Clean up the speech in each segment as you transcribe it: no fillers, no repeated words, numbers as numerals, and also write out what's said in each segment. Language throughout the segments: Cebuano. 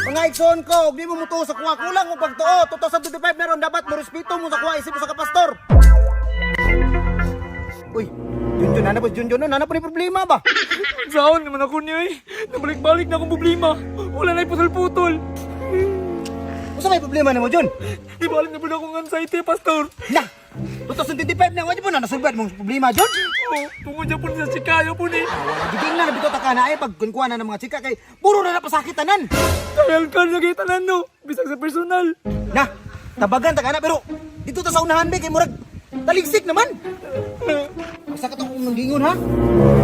Mga igsoon ko, og di mo mutuo sa kuha, kulang mo pagtuo. 2025 meron dapat mo respeto mo sa kuha isip mo sa kapastor. Uy, Junjun, nana po, Junjun, no, nana po ni problema ba? Saan naman ako niyo eh. Nabalik-balik na akong problema. Wala na putol-putol. Unsa may problema nimo, Jun? Di ba alam na ba akong anxiety, Pastor? Na, 2025 na, wala po na nasulbad mong problema, Jun. Oh, tungod dyan po sa Chicago po ni. Giging na nabito ta ka na ay pag kunkuha na ng mga chika kay puro na napasakit tanan. Kayal ka lagi tanan no. Bisag sa personal. Na, tabagan ta ka na pero dito ta sa unahan be kay murag taligsik naman. Basta ka to kung nanggingon ha.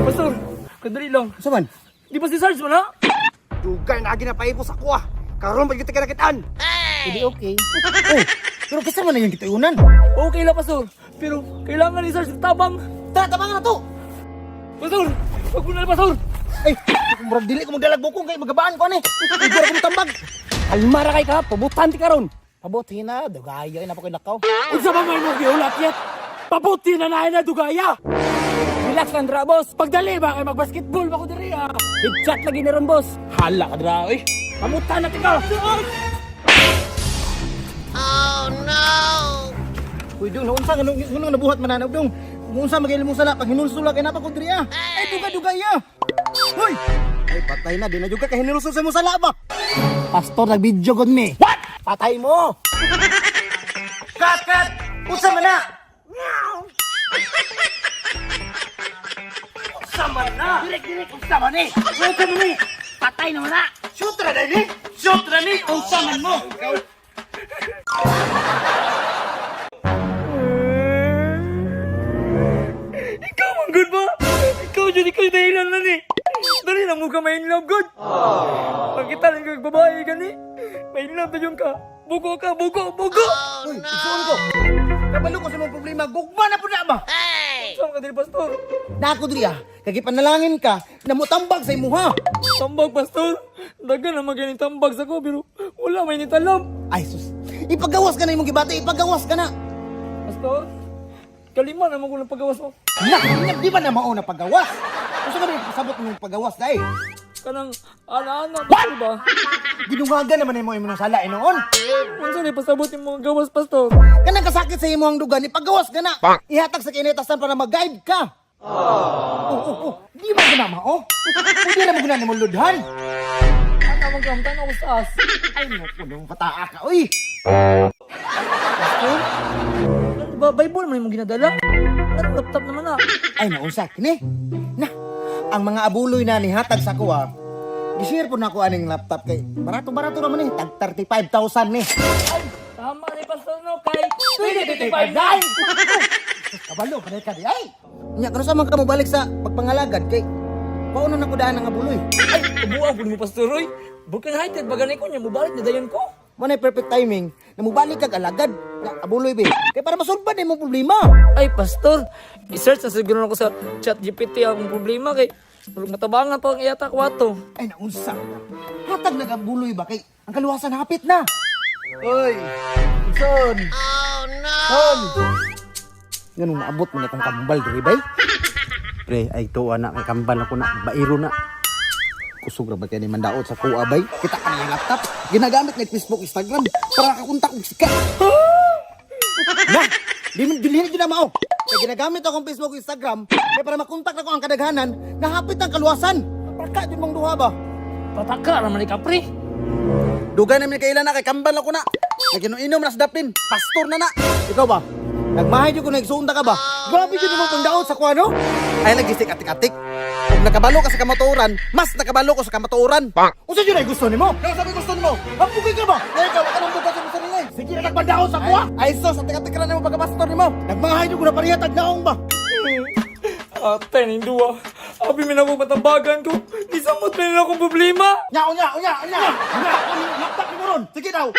Pastor, kadali lang. Unsa man? Di ba si Sarge wala? Dugay na agi na pahipo sa kuha. Karon pa gyud ka nakitaan. Hindi okay. Oh, pero kisa man na yung gituyunan. Okay lang, Pastor. Pero kailangan ni Sarge ng tabang. Tara, tabangan na to. Pastor, wag mo na, Pastor. Ay, murag dili ko magdalag bukong kay magabaan ko ani. Igor ko tambag. Kalmara kay ka, pabutan ti karon. Pabuti na, dugaya na pa ko'y lakaw. Unsa ba may mong giulat yet? Pabuti na na dugaya. Relax lang dra, boss. Pagdali ba kay magbasketball ba ko diri ah. Headshot lagi na ron, boss. Hala ka dra, oy. Pabutan na ti ka. Uy, dong, naunsa nga nung nabuhat man na dong. Kung unsa magil mo sala pag hinulsula kay napa ko diri ah. Ay dugay-dugay ah. Hoy! Ay patay na di na jud ka kay hinulsul sa mo sala ba. Pastor, nag-video gud mi. What? Patay mo. Cut, cut! Unsa man na? Unsa man na? Direk, direk, unsa man ni? Unsa man ni? Patay na wala. Shoot ra ni! Shoot ra ni! Unsa man mo? Ikaw man good ba? Ikaw dyan, ikaw yung dahilan na ni. Dali na mo ka may in love good. Pagkita lang kag babae gani. May in love na yun ka. Bugo ka, bugo, bugo. Uy, igsuon ko. Kabalo ko sa mga problema, gugma na po na ba? Saan ka diri, Pastor? Nako diri ah, kay gipanalangin ka na motambag sa imuha. Tambag, Pastor. Dagan naman ganing tambag sa ko, pero wala may nitalam. Ay sus, ipagawas ka na imong gibati, ipagawas ka na. Pastor, kalima naman ko ng pagawas mo. Na, di ba na mao na pagawas? Unsa man yung pasabot mong pagawas dai? Kanang ana-ana, Pastor ba? Ginungagan naman nimo imong sala eh, noon. Unsa ni pasabot yung mga gawas, Pastor? Kanang kasakit sa imong dugan, ipagawas ka na. Ihatag sa kinitasan para mag-guide ka. Oh. Di man guna mao. Pwede na mo guna nimo ludhan. Ana man kamtan ako sa as. Ay, naku, nung pataa ka, uy. Pastor? Ano ba, Bible man yung ginadala? Ano, laptop naman ah. Ay, naunsa, kini. Na, ang mga abuloy na nihatag sa kuha, gishare po na ako aning laptop kay barato-barato naman eh, tag 35,000 ni. Ay, tama ni Pastor no, kay 2025 na! Kabalo, panay ka di ay. Nya, kano sa man ka mobalik sa pagpangalagad kay paano na ko daan ang abuloy. Ay, tubuan po mo, Pastor Roy. Broken hearted, baganay ko niya, mubalik na dayon ko. Mo na perfect timing na mobalik kag alagad na abuloy be. Kay para masulbad imong problema. Ay, Pastor, i-search na siguro ako sa chat GPT akong problema kay murag matabangan pa ang iyata ko ato. Ay naunsa na. Hatag nag abuloy ba kay ang kaluwasan hapit na. Oy, son. Oh no. Son. Nganong naabot man akong kambal diri bay? Pre, ay tuwa na kay kambal ako na bairo na. Kusog ra ba kay ni mandaot sa kuha bay? Kita ka na yung laptop. Ginagamit na yung Facebook, Instagram para makakontak og sikat. Na, di man dili na mao. Kay ginagamit akong Facebook, Instagram kay para makontak nako ang kadaghanan, nahapit ang kaluwasan. Praka din mong duha ba? Pataka raman ni kapre. Dugay na mi kailan na kay kambal ako na. Naginuinom na sa dapin, pastor na na. Ikaw ba? Nagmahay jud ko nagsuunta ka ba? Grabe jud mo pangdaot sa kuano. Ay nagisik atik-atik. Kung nakabalo ka sa kamatuoran, mas nakabalo ko sa kamatuoran. Unsa jud ay gusto nimo? Kaya sabi gusto nimo? Hampugay ka ba? Ay ikaw ka nang bukas sa sarili. Sige na nagpandaot sa kuha. Ay sos, atik-atik ra nimo pagka-pastor nimo. Nagmahay jud ko na pareha tag naong ba? Atay, ning duwa. Abi mi na ko matambagan ko. Di samot na nila akong problema. Nya unya unya unya. Nya laptop nimo ron. Sige daw.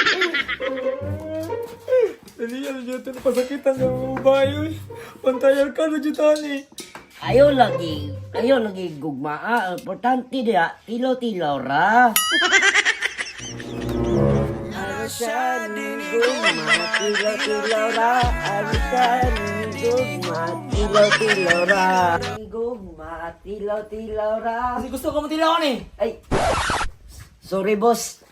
Dali yan, dyan ito pasakitan sa mga babae. Uy. Pantayan ka na dyan, tani. Ayaw lagi gugmaa. Importante diya, tilo-tilo ra. Ano siya ni gugma, tilo-tilo ra. Ano siya ni gugma, tilo-tilo ra. Gugma, tilo-tilo ra. Kasi gusto ko matilawan eh. Ay, sorry boss.